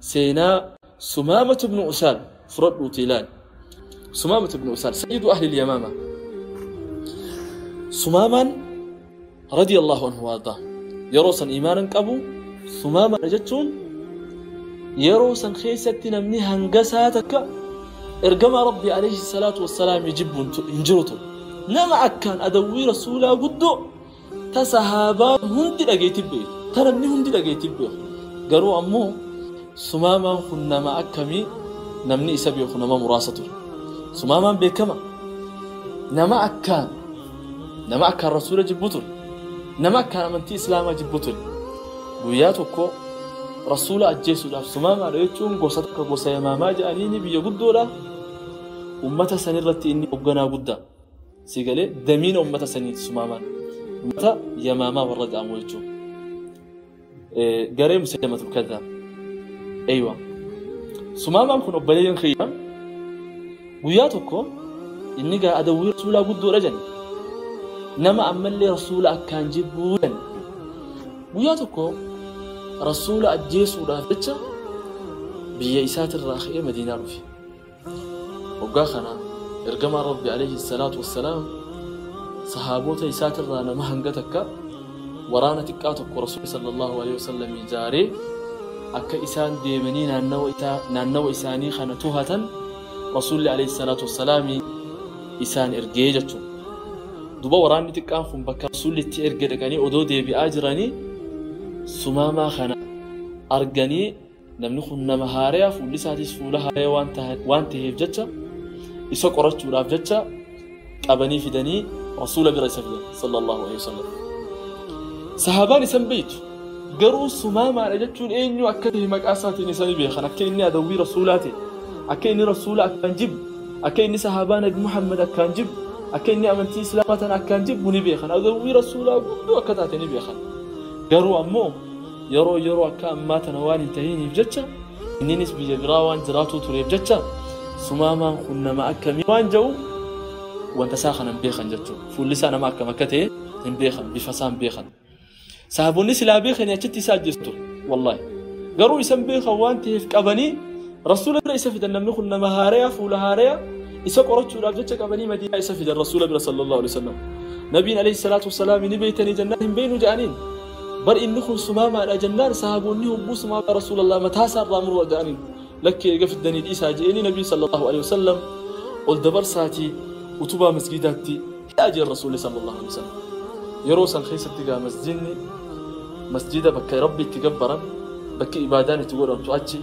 Seenaa Sumaamatu ibnu Usaal fudhadhuuti ilaali. Sumaamatu ibnu Usaal sayyidu ahli Yamaama. Sumaamaan radiyallahu anhu waardaa yeroo san iimaanan qabu. Sumaama jechuun yeroo san keessatti namni hangasaa takka ergamaa Rabbi alayhi salaatu wassalaam jibbu hin jiru ture. Nama akkaan adawwii rasuulaa guddoo ta sahaabaan hundi dhageetti beeku, ta namni hundi dhageetti beeku. Garuu ammoo Sumaamaan kun nama akkamii namni isa beeku nama muraasa ture. Sumaamaan beekama nama akkaan rasuula jibbu ture, nama akkaan amantii islaamaa jibbu ture. Guyyaa tokko rasuula ajjeesuudhaaf Sumaamaadha jechuun gosa tokko gosa Yamaamaa jedhanii biyya guddoodha. Ummata sanirratti inni hoogganaa guddaa si galee damiina ummata saniiti Sumaamaan. Ummata Yamaamaa warra jedhamu jechuudha. Garee Musaylimatul Kaddaab. Eeywa. Sumaamaan kun obboleeyyan kiyya guyyaa tokko inni gaa adawwii rasuulaa guddoodha jenne. Nama ammallee rasuula akkaan jibbuu jenne. Guyyaa tokko rasuula ajjeesuudhaaf jecha biyya isaatirraa ka'ee Madiinaa dhufe. Waggaa kana ergamaan Rabbi alayhi salaatu wassalaam sahaabota isaatirraa nama hanga takka waraana xiqqaa tokko rasuulli sallallahu alaihi wasallam ijaaree akka isaan deemanii naannawa isaanii kana tuhatan rasuulli alayhi salaatu wassalaam isaan ergee jechuudha. Duba waraanni xiqqaan kun bakka rasuulli itti erge dhaqanii odoo deebi'aa jiranii Sumaamaa kana arganii namni kun nama haariyaa fuulli isaatis fuula haariyaa waan ta'eef jecha isa qorachuudhaaf jecha qabanii fidanii rasuula bira isa fidan sallallahu alaihi wasallam. Sahaabaan isan beektu garuu Sumaamaadha jechuun eenyu akka ta'e maqaa isaatiin isanii beekan, akka inni adawwii rasuulaa ta'e, akka inni rasuula akkaan jibbu, akka inni sahaabaa Nabi Muhammad akkaan jibbu, akka inni amantii islaamaa tana akkaan jibbu ni beekan. Adawwii rasuulaa guddoo akka taate ni beekan. Garuu ammoo yeroo akka ammaa tana waan hin ta'iniif jecha inninis biyya biraa waan jiraatu tureef jecha Sumaamaan kun nama akkamii waan jedhu wanta isaa kana hin beekan jechuudha. Fuulli isaa nama akkam akka ta'e hin beekan, bifa isaa hin beekan. Sahaabonni silaa beekanii achitti isa ajjeesu ture wallaahi. Garuu isan beekan waan ta'eef qabanii rasuula bira isa fidan. Namni kun nama haariyaa fuula haariyaa isa qorachuudhaaf jecha qabanii Madiinaa isa fidan rasuula bira sallallahu alaihi wasallam. Nabiin alayhi salaatu wassalaam ni beeytanii jennaan hin beeynu jedhaniin. Bar inni kun Sumaamaadha jennaan sahaabonni hogguu Sumaamaa rasuulallah mataa isaa irraa muruu jedhaniin. Lakkee eega fiddanii dhiisaa jedhanii Nabiin sallallahu alaihi wasallam ol dabarsaatii utubaa masgiidaatti hidhaa jeen rasuulli sallallahu alaihi wasallam. Yeroo san keessatti gaa masjidni masjida bakka Rabbi itti gabbaran, bakki ibaadaan itti godhamtu achi,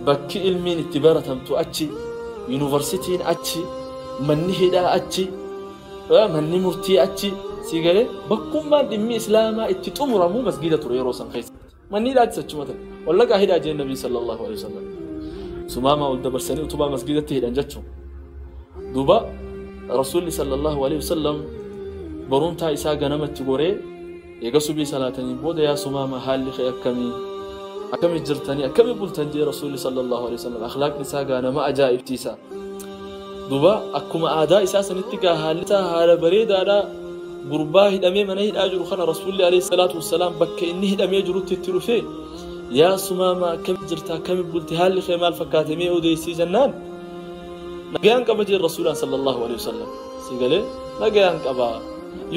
bakki ilmiin itti baratamtu achi, yuunivarsiitiin achi, manni hidhaa achi, manni murtii achi, si galee bakkummaan dhimmi islaamaa itti xumuramu masgida ture yeroo san keessatti. Manni hidhaattis achuma ta'e. Wallaqaa hidhaa jeen Nabii sallallahu alaihi wasallam. Sumaamaa ol dabarsanii utubaa masgidatti hidhan jechuun. Duuba rasuulli sallallahu alaihi wasallam barumtaa isaa ganamatti goree eega subii salaatanii booda yaa Sumaamaa haalli kee akkamii? Akkamii jirtanii? Akkamii bultan jee rasuulli sallallahu alaihi wasallam. Akhlaaqni isaa gaa nama ajaa'ibsiisa. Duuba akkuma aadaa isaa sanitti gaa haalli isaa haala bareedaadhaa. Gurbaa hidhamee mana hidhaa jiru kana rasuulli alayhi salaatu wassalaam bakka inni hidhamee jirutti itti dhufee yaa Sumaamaa akkamii jirta? Akkamii bulte? Haalli kee maal fakkaate? Mee odeessii jennaan nagayaan qaba jeen rasuulaan sallallahu alaihi wasallam. Si galee nagayaan qaba.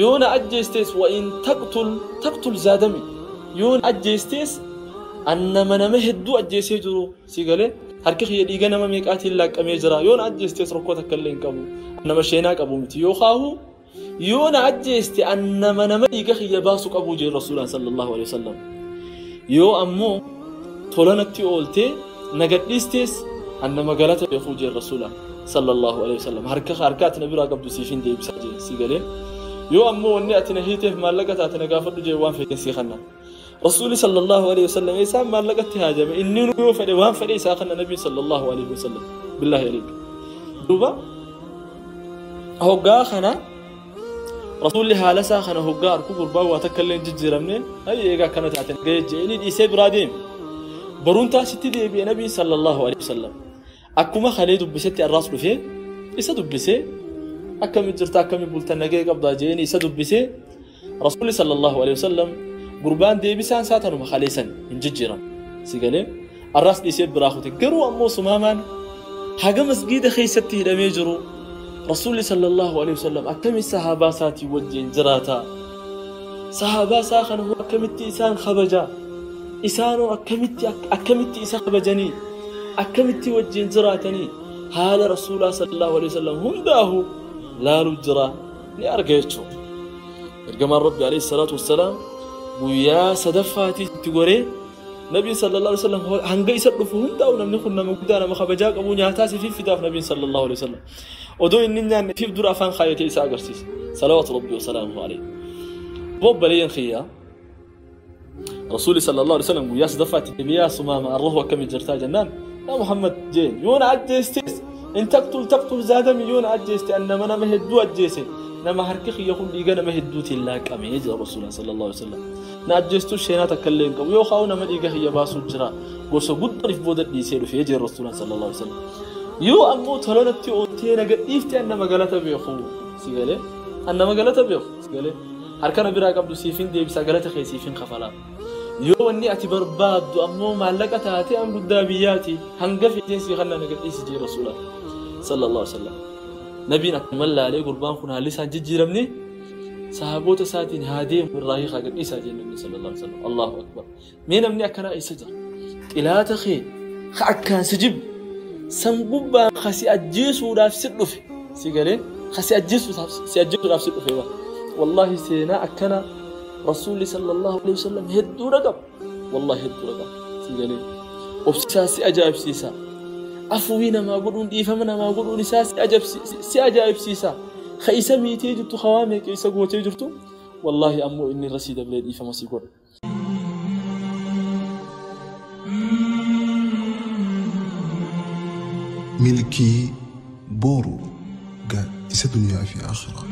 Yoo na ajjeestees wa in taqtul taqtul zaadami, yoo na ajjeestees annama nama hedduu ajjeesee jiru si galee harki kiyya dhiiga nama meeqaatiin laaqqamee jira, yoo na ajjeestees rakkoo takka illee hin qabu, nama sheenaa qabu miti, yoo kaahu yoo na ajjeeste annama nama dhiiga kiyya baasu qabu jeen rasuulaan sallallahu alaihi wasallam. Yoo ammoo tolanatti ooltee na gadhiistees annama galata beekuu jeen rasuulaan sallallahu alaihi wasallam. Harka ati na biraa qabdu siif hin deebisaa jeen si galee. Yoo ammoo wanni ati na hiiteef maallaqa taate na gaafadhu jeen waan fedhe sii kanna. Rasuulli sallallahu alaihi wasallam isaan maallaqatti haajame inni yoo fedhe waan fedhe isaa kanna Nabii sallallahu alaihi wasallam. Billaahi aleek. Duuba hoggaa kana rasuulli haala isaa kana hoggaa arku gurbaa waa takka illee hin jijjiiramne hayyi eegaa akkana taate gahee je'anii dhiisee biraa deeme. Barumtaa sitti deebi'e Nabiin sallallahu alaihi wasallam. Akkuma kalee dubbisetti arraas dhufee isa dubbisee akkamii jirta akkamii bultan nagahee qabdaa je'anii isa dubbisee rasuulli sallallahu alaihi wasallam gurbaan deebisaan isaa tanuma kalee san hin jijjiiran. Si galee Arraas dhiisee biraa kute. Garuu ammoo Sumaamaan haga masgiida keessatti hidhamee jiru Rasuulli sallallahu alaihi wasallam akkamitti sahaabaa isaatii wajjin jiraata? Sahaabaa isaa kana hoo akkamitti isaan kabaja? Isaanoo akkamitti isa kabajanii? Akkamitti wajjin jiraatanii? Haala Rasuulaa sallallahu alaihi wasallam hundaahu laalu jira ni arga jechuudha. Ergamaan Rabbi alayhi salaatu wassalaam guyyaa sadaffaatiitti itti goree Nabiin sallallahu alaihi wasallam hanga isa dhufu hundaa'u namni kun nama guddaa nama kabajaa qabu nyaataa siif fidaaf Nabiin sallallahu alaihi wasallam. Odoo inni nyaanne fiif dura afaan kaayatee isa agarsiisa. Salawaatu Rabbi wasalaamuhu alayhi. Obboleeyyan kiyyaa Rasuulli sallallahu alaihi wasallam guyyaa sadaffaatti deebi'ee Sumaama arrahu akkamii jirtaa jennaan yaa Muhammad jeen yoo na ajjeestes in taqtul taqtul zaadami yoo na ajjeeste an nama nama hedduu ajjeese nama harki kiyya kun dhiiga nama hedduutiin laaqame jira Rasuulli sallallahu alaihi wasallam. Na ajjeestu sheenaa takka illee hin qabu yoo kaa'u nama dhiiga kiyya baasuu jira gosa guddaan if booda dhiisee dhufee jira Rasuulli sallallahu alaihi wasallam. Yoo ammoo tolonatti ooltee na gadhiifte an nama galata beeku si galee an nama galata beeku si galee harka na biraa qabdu siifin deebisa galata kee siifin kafalaa. Yoo wanni ati barbaaddu ammoo maallaqa taate an guddaa biyyaati hanga feeteen sii kanna na gadhiisi jee Rasuula sallallahu alaihi wasallam. Nabiin akkuma laalee gurbaan kun haalli isaan jijjiiramne sahaboota isaatiin haa deemu irraa hiikaa gadhiisaa jee Nabiin sallallahu alaihi wasallam. Allahu akbar. Mee namni akkanaa eessa jira? Xilaata kee ka akkaan si jibbu san gubbaan ka si ajjeesuudhaaf si dhufe si galee ka si ajjeesuudhaaf si dhufe bara. Wallahi seenaa akkana Rasuulli sallallahu alaihi wasallam hedduudha qaba. Wallahi hedduudha qaba. Si galee obsisaa si ajaa'ibsiisa. Afuwii namaa godhuun dhiifama namaa godhuun isaa si ajaa'ibsiisa. Ka isa miitee jirtu hawaa meeqa isa gootee jirtu wallahi ammoo inni irra sii dablee dhiifama si godha. Milkii boru gaaddisa duniyaa fi akhiraa.